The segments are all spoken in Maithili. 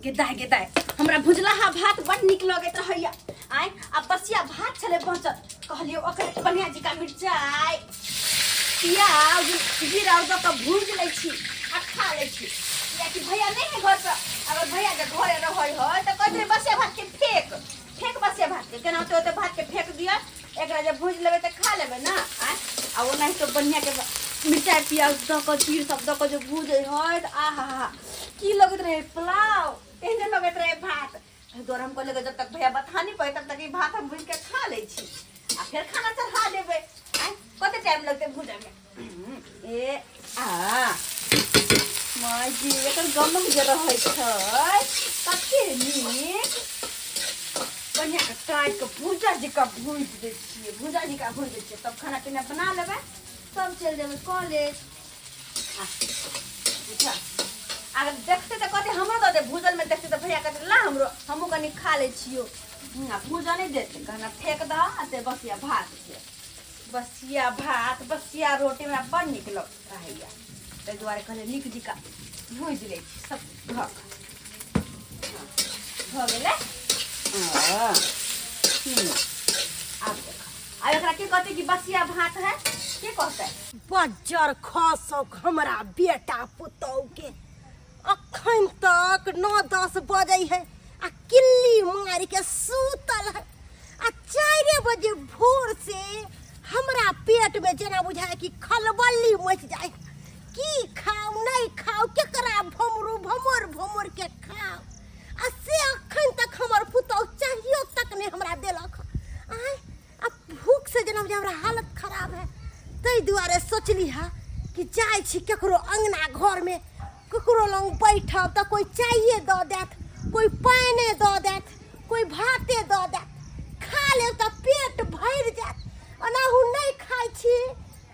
गेदाय गेदाय हमरा भुजलाहा भात बड नीक लगैत रहैया। आय आ बसिया भात छलै बचल, कहलियै ओकरे बढ़िया जकाँ मिरचाइ प्याज जीरा दऽ कऽ भूजि लै छी आ खा लै छी, कियाकि भैया नहि है घर पर। अगर भैया के घरे रहै है तऽ कहैत रहै बसिया भात के फेक फेक, बसिया भात के केना होते ओते भात के फेक दिअ, एकरा जब भूजि लेबै तऽ खा लेबै ने। आय आ ओनाहितो बढ़िया के मिरचाइ प्याज दऽ कऽ जीर सब दऽ कऽ जे भूजै है तऽ आहा हा की लगैत रहे, पुलाव तेहने लगैत रहे भात। एहि दुआरे हम कहलियै जब तक भैया बथानी पर तब तक ई भात हम भूजि के खा लै छी आ फेर खाना चढ़ा देबै। आँय कते टाइम लगतै भूजऽमे? ए आ माय जी, एकर गमक जे रहै छै कते नीक। बढ़िआँ के काटि कऽ भूजा जकाँ भूजि दै छियै, भूजा जकाँ भूजि दै छियै, तब खाना पीना बना लेबै, तब चलि जेबै कॉलेज। अच्छा अगर देखते तऽ कहते हमरो दऽ दे, भूजलमे देखते तऽ भैया कहते ला हमरो, हमहूँ कनि खा लै छियौ। आ भूजऽ नहि देतै, कहना फेक दह आ से बसिया भात छै। बसिया भात बसिया रोटी हमरा बड़ नीक लगैत रहैया, ताहि दुआरे कहलियै नीक जकाँ भूजि लै छी सब धऽ कऽ। भऽ गेलै। आब देख, आब एकरा के कहतै कि बसिया भात है, के कहतै? बज्जर खसौक हमरा बेटा पुतहु के, अखन तक 9-10 बजै है आ किल्ली मारि के सूतल है, आ 4 बजे भोर से हमरा पेट में जेना बुझाय कि खलबल्ली मचि जाय, की खाउ नहीं खाउ, केकरा भमरू भमोर भमोर के खाउ, आ से अखन तक हमर पुतहु चाहियो तक नहीं हमरा देलक। आय आ भूख से जेना बुझाय हमरा हालत खराब है, ताहि दुआरे सोचली हा कि जाइ छी केकरो अंगना घर में, ककरो लग बैठब तऽ कोइ चाये दऽ देत, कोइ पानिए दऽ देत, कोइ भाते दऽ देत, खा लेब तऽ पेट भरि जायत। ओनाहु नहि खाइ छी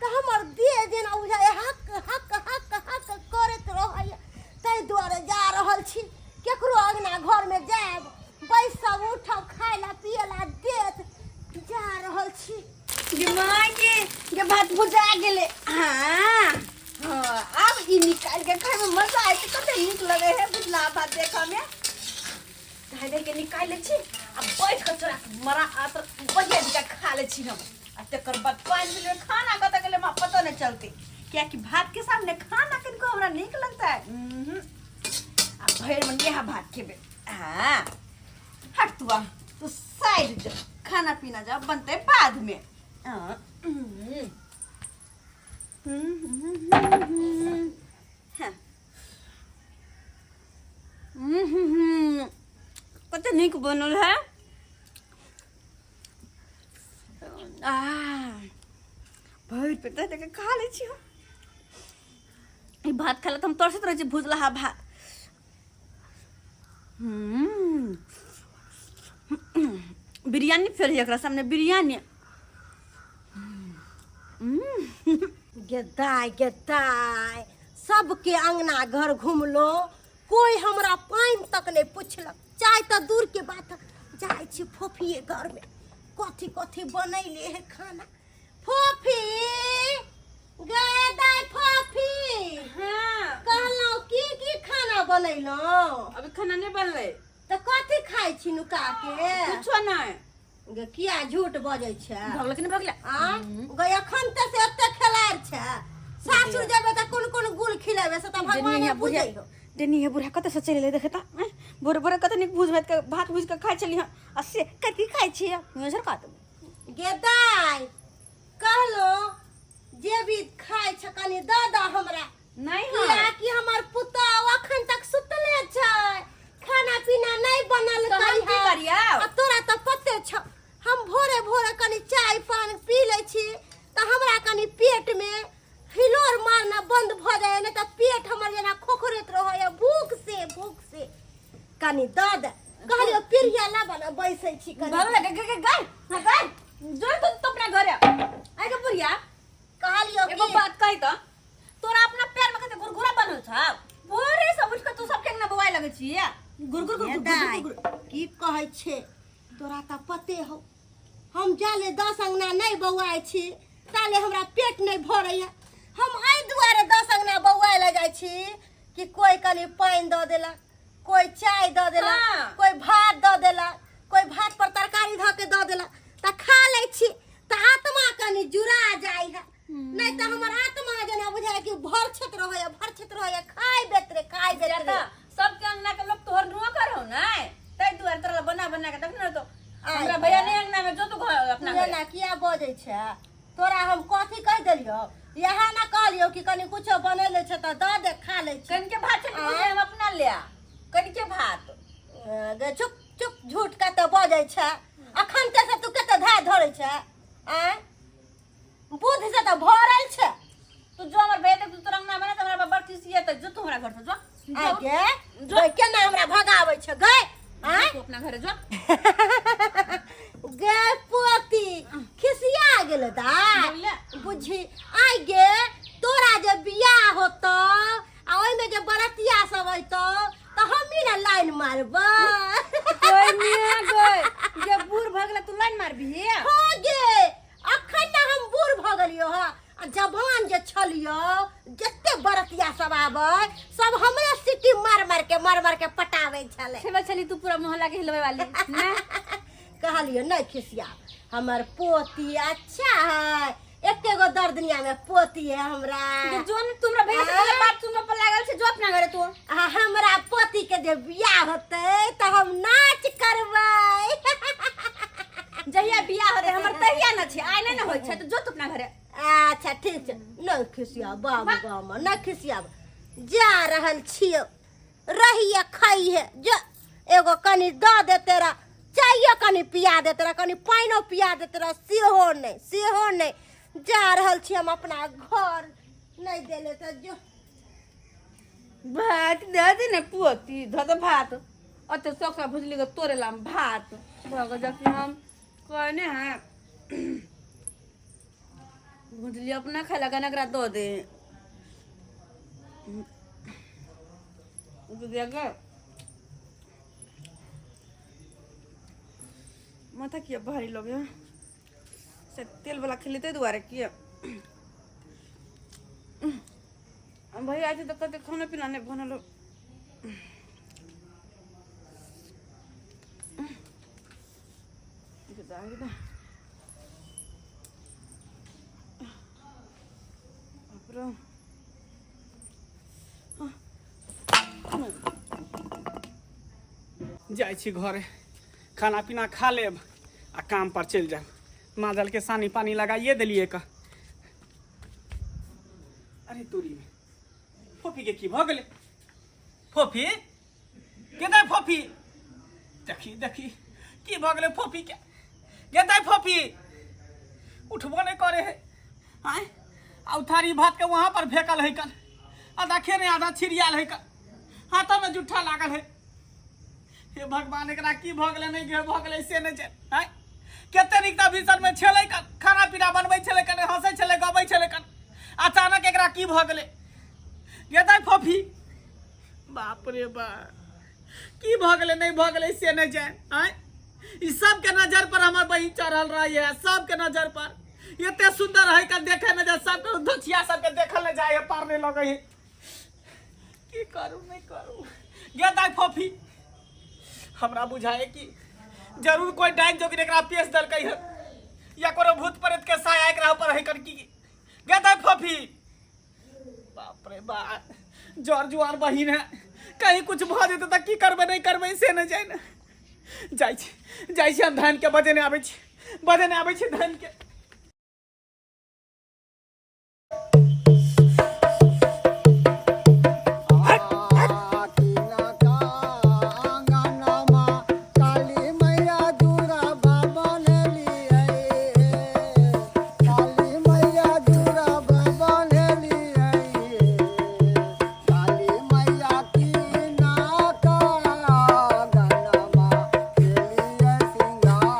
तऽ हमर देह जेना बुझाइ हक हक हक हक करैत रहैए, ताहि दुआरे जा रहल छी केकरो अंगना घरमे जायब, बैसब उठब, खाय ला पिए ला देत। जा रहल छी। गे माय गे, गे भात भुजा गेलै। हाँ हाँ, आब ई निकालि के खाय में मजा आयत, कते नीक लगे है भुजला भात देखऽ में। धाइ धाइ के निकालि लै छी आ बैठ के चोरा के मरा आ तर बढ़िया जकाँ खा लै छी हम, आ तकर बाद पानि पी लेबै। खाना कतऽ गेलै हमरा पतो नहि चलतै, कियाकि भात के सामने खाना किनको हमरा नीक लगता है। आ भरि मन इएह भात खेबै। हाँ हट तू, आ तू साइड जा, खाना पीना जा बनते बाद में। हाँ। हाँ। कते नीक बनल है। आ भरि पेट दे के खा लै छी हम। ई भात खाय ला तऽ हम तरसैत रहै छी, भुजलाहा भात। बिरयानी फेर है एकरा सामने बिरयानी। गेदाय गेदाय, सबके अंगना घर घुमलो, कोई हमरा पानि तक नहीं पुछलक, चाय तऽ दूर के बात। जाइ छी फोफिए घर में, कथी कथी बनैले है खाना। फोफी गे दाय, फोफी। हाँ। कहलहुँ की की खाना बनैलहुँ? अभी खाना नहीं बनलै। तऽ कथी खाइ छी नुका के? कुछो नहीं। गे किया झूठ बजै छै? भगल कि नहीं भगल? आ गे एखन तऽ से एते खेलाड़ छै, सासुर जेबै तऽ कोन कोन गुल खिलेबै से तऽ भगवाने बुझै हो। देनी है बुढ़ा कतऽ से चलि एलै देखे तऽ। आँय, भोरे भोरे कते नीक भूज भात के भात भूज के खाइ छलियै आ से कथी खाइ छियै? मुँह झरका देबै। गे दाय, कहलहुँ जे भी खाइ छ कनि दऽ दऽ हमरा। नहीं है। कियाकि हमर पुतहु अखन तक सुतले छै, खाना पीना नहीं बनल। तऽ हम की करियौ? आ तोरा तऽ पते छ, हम भोरे भोरे कनि चाय पान पी लै छी तऽ हमरा कनि पेट में हिलोर मारना बंद भऽ जाइए, नहि तऽ पेट हमर जेना खोखरैत रहैए भूख से, भूख से। कनि दऽ दे। कहलियौ पीढ़िया लाबऽ ने, बैसै छी कनि। भगला गे गे गे गए, हाँ गए, जोर तू तो अपना घरे आइ के बुढ़िया। कहलियौ एगो की? बात कही तऽ तोरा अपना पैर में कते गुरगुरा बनल छ, भोरे से उठ के तू सब केना बौआए लगै छी गुरगुर गुरगुर दाइ, गुरगुर गुरगुर। की कहै छै, तोरा तऽ पते हौ, हम जाले 10 अंगना नहि बौआइ छी ताले हमरा पेट नहि भरैया। हम एहि दुआरे 10 अंगना बौआए लए जाइ छी कि कोइ कनि पानि दऽ देलक, कोई चाय दऽ देलक, कोई भात दऽ देलक, कोई भात पर तरकारी धऽ के दऽ देलक, तऽ खा लै छी तऽ आत्मा कनि जुड़ा जाइ है। नहीं तऽ हमर आत्मा जेना बुझाय कि भरछत रहैया, भरछत रहैया, खाय बेतरे खाय बेतरे। तऽ सबके अंगना के लोग तोहर नुआ करौ नै, तै दुआरे तोरा बना बना के देख न तो हमरा भैया नहीं अंगना में जो तू घर अपना तू एना किया बजै छै? तोरा हम कथी कहि देलियौ? इएह ने कहलियौ कि कनि कुछो बनेले छै तऽ दऽ दे, खा लै छी। कनिके भात छै, हम अपना ले कनिके भात। गे चुप चुप, झूठ कते बजै छै। अखन ते से तू कते धाय धरै छै? आँय, बुध से तऽ भरल छै। तू जो हमर भैया देख, तू तोरा अंगना में ना, तऽ हमरा बड़ खिसियत। जो तू हमरा घर से जो। आइ गे जो, केना हमरा भगाबै छै गै? आँय, तू अपना घरे जो। गे पोती, खिसिया गेल दाय बुझी। आइ गे, तोरा जे बियाह होतौ आ ओहिमे जे बरतिया सब अयतौ तऽ हमही ने लाइन मारबै। कोई नहीं गई, जे बूढ़ भऽ गेलै तू लाइन मारबी? हो गे, अखन ने हम बूढ़ भऽ गेलियो हँ, आ जवान जे छलियो, जते बरतिया सब आबै सब हमरे सीटी मार मार के, मार मार के पटाबै छलै। छेबे छली तू पूरा मोहल्ला के हिलबै वाली ना। कहलियो नहीं खिसिया, हमर पोती अच्छा है, एके गो दर दुनिया में पोती है हमरा। जो न तुमरा भैया से पहले बात सुनने पर लागल छै, जो अपना घरे तू। आ हमरा पोती के जे बियाह होतै तऽ हम नाच करबै। जहिया बियाह होतै हमर तहिया न छै, आइ नहि ने होइ छै, तऽ जो तू अपना घरे। अच्छा ठीक छै, नहीं खिसिया बाबू गाम, नहीं खिसियाब, जा रहल छियौ, रहिए खाइहे। जो एगो कनि दऽ देते रह, चायो कनि पिया देते रह, कनि पानिओ पिया देते रह, सेहो नहि, सेहो नहि। जा रहल छी हम अपना घर, नहि देले तऽ जो। भात दे दे ने पोती, धऽ दे भात। ओते शौक से भुजली के तोरे लाम भात भऽ गेल। जबकि हम कहने हैं भुजली अपना खाय लगा, एकरा दऽ दे के माथा किया भारी लगे से तेल वाला खेली ताहि दुआरे। किया भैया आइ तऽ कते खाना पीना नहि बनल। जाइ छी घरे, खाना पीना खा लेब आ काम पर चलि जायब। माजल के सानी पानी लगाइए देलियै का। अरे तोरी में फोफी के की भऽ गेलै? फोफी के दाइ, फोफी, देखी देखी की भऽ गेलै फोफी के। गे दाइ फोफी, उठबो नहि करे है। आँय, आ थारी भात के वहाँ पर फेकल है कन, आधा खेने आधा छिड़ियाल है कन, हाथों में जुट्ठा लागल है। हे भगवान, एकरा की भऽ गेलै नहि भऽ गेलै से नहि छै। आँय, कते नीक तऽ भीषण में छलै कन, खाना पीना बनबै छलै कन, हंसै छलै गबै छलै कन, अचानक एकरा की भऽ गेलै? गे दाइ फोफी, बाप रे बाप, की भऽ गेलै नहि भऽ गेलै से नहि जानि। आँय, ई सबके नजर पर हमर बहिन चढ़ल रहैए, सबके नजर पर एते सुंदर है कन देखे में जे सबके धोछिया सबके देखल नहि जाइ है, पार नहि लगै है। की करू नहि करू? गे दाइ फोफी, हमरा बुझाए कि जरूर कोई डाइन जोगिन एकरा पेश देलकै है या कोनो भूत प्रेत के साया एकरा ऊपर है कन। की गे दाइ फोफी, बाप रे बाप, जर जुआन बहिन है, कहीं कुछ भऽ जेतै तऽ की करबै नहि करबै से नहि जानि। जाइ छी, जाइ छी हम, धान के बजेने आबै छी, बजेने आबै छी धान के। काली मैया दूरा बाबा लियै, काली मैया दूरा बाबा लियै, काली मैया की नाका गनमा केलियै सिंगार।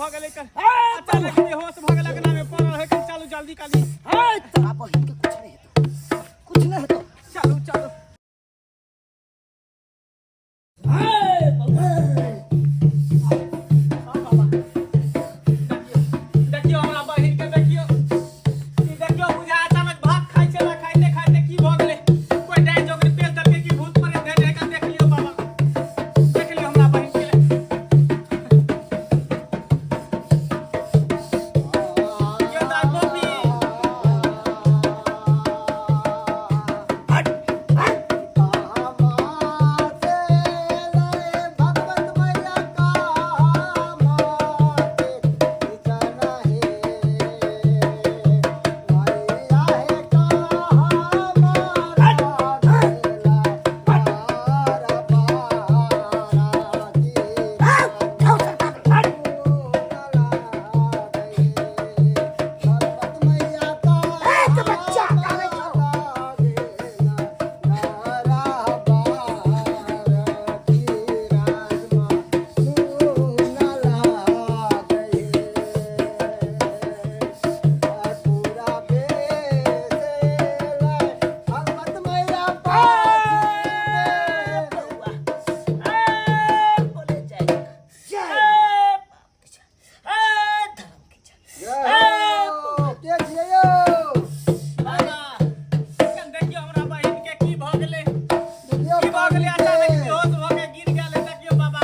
भऽ गेलै कर अचानक बेहोश भऽ गेल अगना में पड़ल है कन चलू जल्दी कनी। हे तोरा बहिन के कुछ नहीं हेतौ, कुछ नहीं हेतौ। चलू चलू। देखियो हमरा बहिन के, देखियो ई, देखियो बुझा अचानक भात खाइ छला, खाइते खाइते की भऽ गेलै? कोइ डाइन जोगनी पेल देलकै कि भूत प्रेत धेने है? देख लियौ बाबा, देख लियौ हमरा बहिन के। के दाइ गोपी। बाबा, देखियो हमरा बहिन के की भऽ गेलै, की भऽ गेलै? अचानक बेहोश भऽ के गिर गेलै। देखियो बाबा।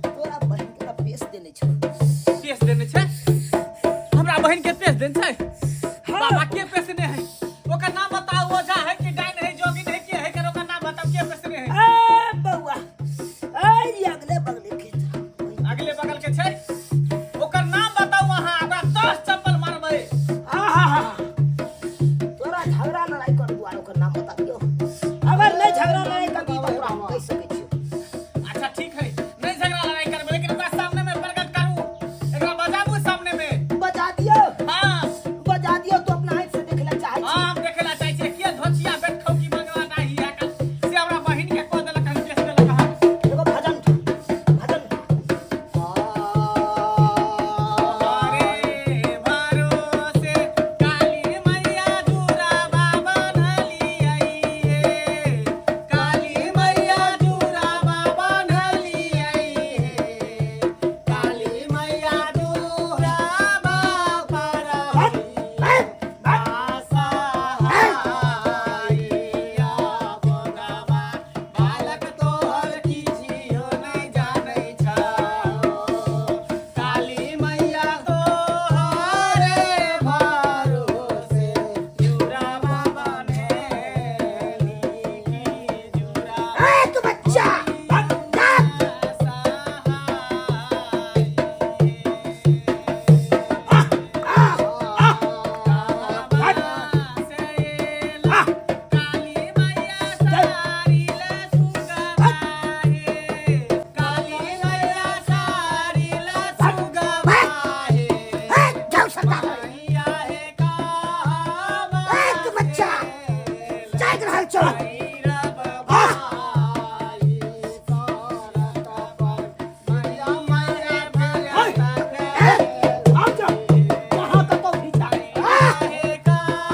तोरा बहिन के पेश देने छौ। पेश देने छै? हमरा बहिन के पेश देने छै? बाबा, के पेशने है? ओकर नाम बताओ। ओझा है कि डाइन है, जोगिन है, के है? कर ओकर नाम बताओ, के पेशने है? बौआ, अगले बगले के। अगले बगल के छै? ओकर नाम बताओ अहाँ, ओकरा 10 चप्पल मारबै। तोरा झगड़ा लड़ाई कर दुआरे ओकर नाम बता दियो। अगर नहीं झगड़ा लड़ाई करबी तऽ तोरा हम कहि सकै छियौ। अच्छा ठीक है, नहीं झगड़ा लड़ाई करबै, लेकिन ओकरा सामने में प्रकट करू, एकरा बजाबू सामने में। बजा दियो। हाँ। बजा दियो। तो अपना आँखि से देखे ला चाहै छी? हाँ, हम देखे ला चाहै छियै, किया धोचिया बेट खौकी मंगवा नाही है कल से हमरा बहिन के कह देलक हन, केस देलक हन। एगो भजन, भजन। अरे भरोसे काली मैया जुराबा बनलियै, काली मैया जुराबा बनलियै, काली मैया जुराबा पर आशा भगवा, बालक तोहर किछियो नहि जानै छौ, काली मैया तोहरे भरोसे जुराबा बनेली की जुराबा। ए तू बच्चा। ए जाओ सरदार। ए तू बच्चा, जाग रहल छौ?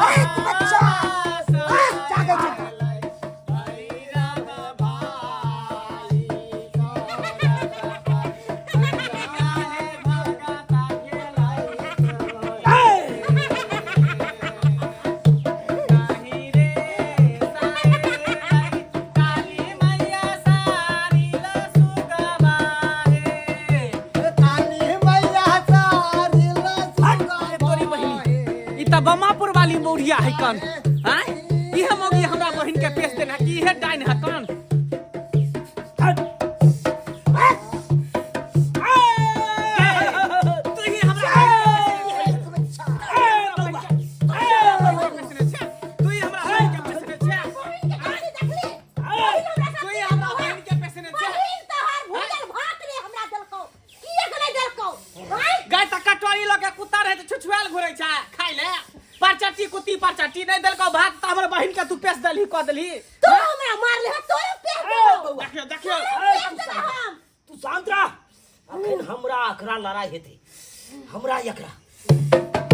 ए तू बच्चा, जागै छै? ई त बमापुर वाली मौरिया है कन आय? इहे मौगी हमरा बहिन के पेश देना कि इहे डाइन है कन? तू ही हमरा बहिन के पेश देने छै? तू ही हमरा बहिन के पेश देने छै? तू ही हमरा बहिन के पेश देने छै? बहिन तोहर भूजल भात रे हमरा देलकौ, किएक नहि देलकौ? आँय? गाय त कटोरी लऽ के कुत्ता रहे तऽ छुछुआल घुरै छै खाइ ले। परचट्टी कुत्ती परचट्टी, नहि देलकौ भात तऽ हमर बहिन के तू पेश देलही, कऽ देलही। तू हमरा हमरा मारले ह तोरे पेट देबौ। देखियो देखियो। पेट देबौ हम। तू शांत रह। अखन हमरा एकरा लड़ाई हेतै, हमरा एकरा।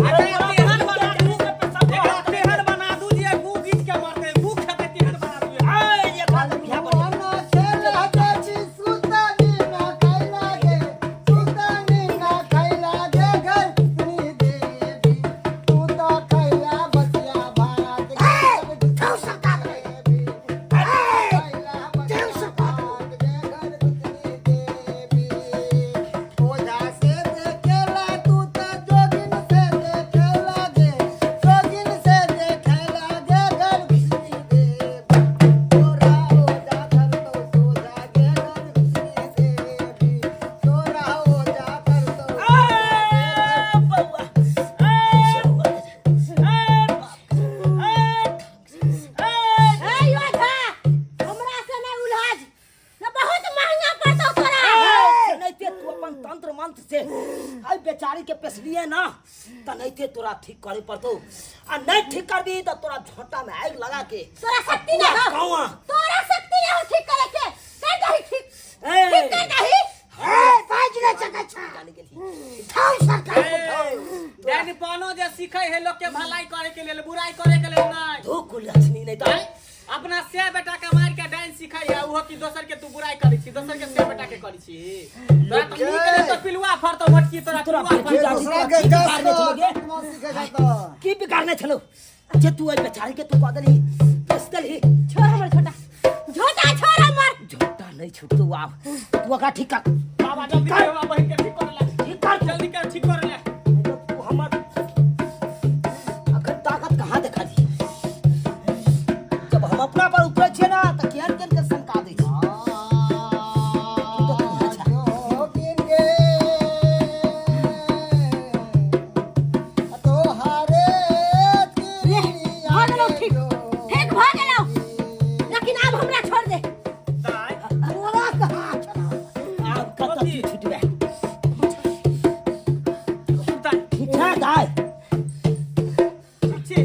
अरे तेहन बना दू, एकरा तेहन बना दू जे गू गीच के मरतै, गू खेतै तेहन बना दू। ए एकरा तऽ बियाह कर। ए योद्धा, हमरा से नहीं उलझ न, बहुत महंगा पड़तौ तोरा। नैते तू अपन तंत्र मंत्र से आई बेचारी के पेसलिए ना त नैते तोरा ठीक करे पड़तौ, आ नहीं ठीक करबी त तोरा झोंटा में आगि लगा के तोरा शक्ति ना हो। कौआ तोरा शक्ति ना हो ठीक करे के। कर दही ठीक। ए। ठीक कर दही। जाने गेली। डैनपनो जे सीखै है लोग के भलाई करे के लेल, बुराई करे के लेल नहीं। धूक लक्ष्मी नहीं त अपना से बेटा के मार के डाइन सीखै है उहो कि दोसर के तू बुराई करै छी, दोसर के से बेटा के करै छी। तोरा तऽ नीक नहि तऽ पिलुआ फरतौ मोटकी, तोरा तोरा पिलुआ बेटी फरतौ। दादी तोरा की बिगाड़ने छलौ गे? की बिगाड़ने छलौ जे तू एहि बेचारी के तू कऽ देलही, बेच देलही? छोड़ हमर झोटा, झोटा छोड़ हमर। झोटा नहीं छूटतौ आब, तू ओकरा ठीक कर। बाबा जल्दी कर, हमरा बहिन के ठीक कर ले। ठीक कर। जल्दी कर, ठीक कर ले। नहीं तो तू हमर अखन ताकत कहाँ देखा दी? जब हम अपना पर उतरै छियै ना तऽ केहन केहन के शंका दै छै। तू तऽ तू छा। ले, भऽ गेलौ ठीक, ठीक भऽ गेलौ, लेकिन आब हमरा छोड़ दे। दाइ तोरा कहाँ छोड़ब? आब कतऽ तू छुटबे? दाइ। ठीक छै दाइ? ठीक छी?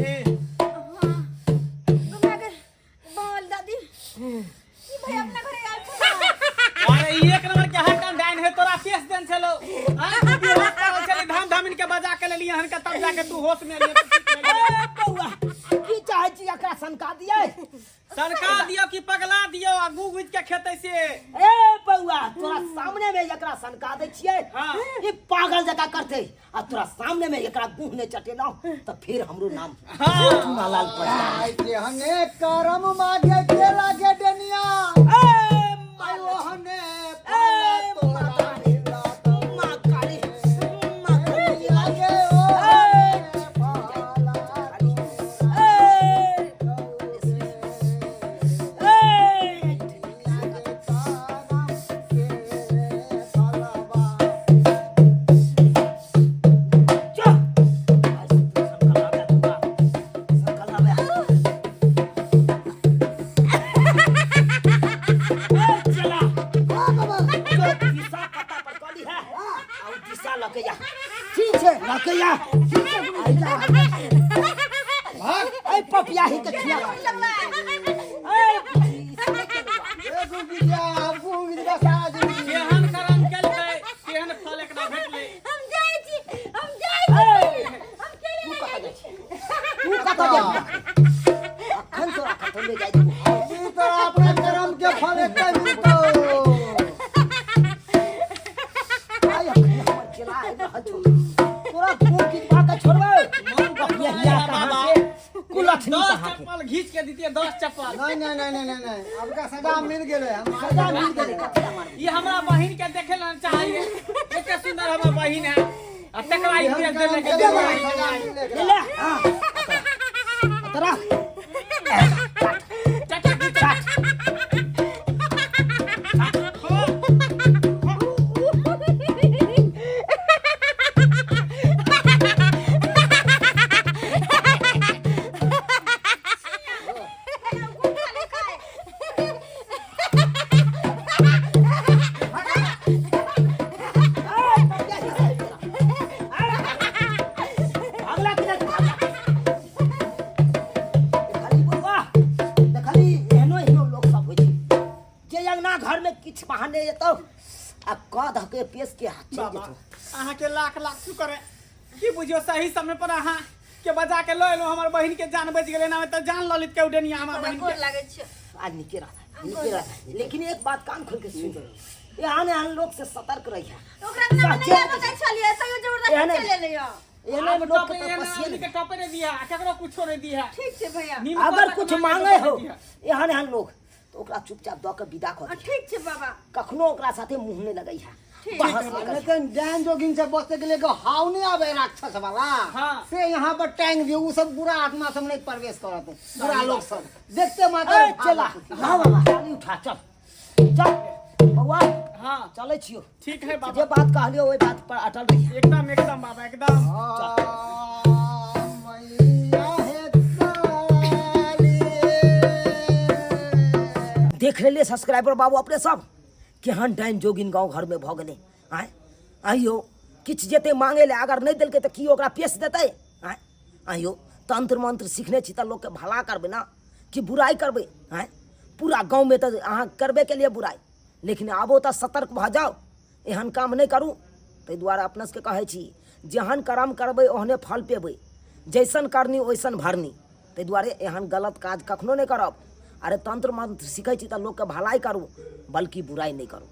बोल दादी, की भाई अपना घरे आयल छौ? अरे ई एक नंबर के हरदम डाइन है, तोरा पेश देन छलो। आय तू बेहोश पड़ल छली, धाम धामिन के बजा के लेली हन के, तब जाके तू होश में एलियै, तू ठीक भए गेलै। ए बौआ, की चाहै छी एकरा सनका दियै? सनका दियौ कि पगला दियौ आ गू गुजि के खेतै से? ए बौआ, तोरा सामने में एकरा सनका दै छियै। हाँ। ई पागल जकाँ करतै, आ तोरा सामने में एकरा गुह नहि चटेलहुँ तऽ फिर हमरो नाम हाँ। चूनालाल पड़ता। करम मागे के लागे डनिया। ए ओहने ए माता रानी, माँ काली, माँ काली, लागे ओहने पाला। ए ए चल आज तू संकल्प लाबे, तू संकल्प लाबे। ए चला जो दिशा पता पर कली है आ उ दिशा लके जा। ठीक छै। लके जा। ठीक छै गुरु। भाग। ए पपिया ही के खिया। ए एगो गिरिया आब गिरिया सारा जिंदगी। केहन करम केलकै तेहन फल एकरा भेटलै। हम जाइ छी, हम जाइ छी, हम केले। तू कतऽ जाइ छी? तू कतऽ जाइ छी? अखन तोरा कतौ ले जाइ छी? ई तोरा अपना करम के फल एतै मिलतौ। आइ अखन हमर चेला आबि रहल छौ, तोरा गुह किजबा के छोड़बै? पपिया हिया कहाँ के कुलक्षणी 10 कहाँ के। चप्पल घीच के दितियै, 10 चप्पल। नहीं नहीं नहीं नहीं नहीं नहीं, अब का सजा मिल गेलै हम। सजा मिल गेलै, कथी ला मारबै? ई हमरा बहिन के देखे ला चाहिए, एते सुंदर हमर बहिन है आ तकरा ई पेश देले के सजा मिल ले गेलै। ले। हाँ, तोरा चटा की चटा। अगला कि नहीं? किछु बहाने एतौ आ कऽ दहके पेश के हाथ चलि बाबा जेतौ। अहाँके लाख लाख शुक्र है की बुझियो सही समय पर अहाँ के बजा के लऽ एलहुँ, हमर बहिन के जान बचि गेलै, ना तऽ जान लऽ लेत के उडेनिया हमर बहिन गोर के। लागै छै। आ नीके रहता, नीके रहता, लेकिन एक बात कान खोल के सुन, एहन एहन लोग से सतर्क रहिए। ओकरा तऽ नहि आबै छलियै, तैयो जबरदस्ती एहने- चलि एलैया। एहन आब लोग के टॉपे तऽ एहन पसिए आदमी के नहि। टॉपे नहीं दिया, केकरो कुछो नहीं दिया। ठीक छै भैया। नीमको अगर तक कुछ मांगे मांगे तो हो दिया। एहन एहन लोग तो ओकरा चुपचाप दऽ के विदा कऽ आ, दिहे। ठीक छै बाबा। कखनो ओकरा साथे मुँह नहि लगै है, बहस नहि करिहे। लेकिन डाइन जोगिन से बचने के लिए एगो हाव नहीं आवे राक्षस वाला। हाँ। से यहाँ पर टांग दियो, वो सब बुरा आत्मा सब नहीं प्रवेश करत, बुरा लोग सब देखते मात्र ए, चला हाँ बाबा, थाली उठा, चल चल बउआ। हाँ। चलै छियौ। ठीक है बाबा। जे बात कहलियौ ओहि बात पर अटल रहिहे। एकदम एकदम बाबा, एकदम। मैया हे काली। देख लेलियै सब्सक्राइबर बाबू अपने सब, केहन डाइन जोगिन गाँव घरमे भऽ गेलै। आँय आइयो किछु जेतै मांगै लए, अगर नहि देलकै तऽ की ओकरा पेश देतै? आँय आइयो तंत्र मंत्र सीखने छी तऽ लोकके भला करबै ने कि बुराइ करबै? आँय पूरा गाँवमे तऽ अहाँ करबे केलियै बुराइ, लेकिन आबो तऽ सतर्क भऽ जाउ, एहन काम नहि करू। ताहि दुआरे अपना सबके कहै छी, जेहन कर्म करबै ओहने फल पेबै, जैसन करनी ओइसन भरनी। ताहि दुआरे एहन गलत काज कखनो नहि करब। अरे तंत्र मंत्र सीखै छी तऽ लोकके भलाइ करू, बल्कि बुराइ नहि करू।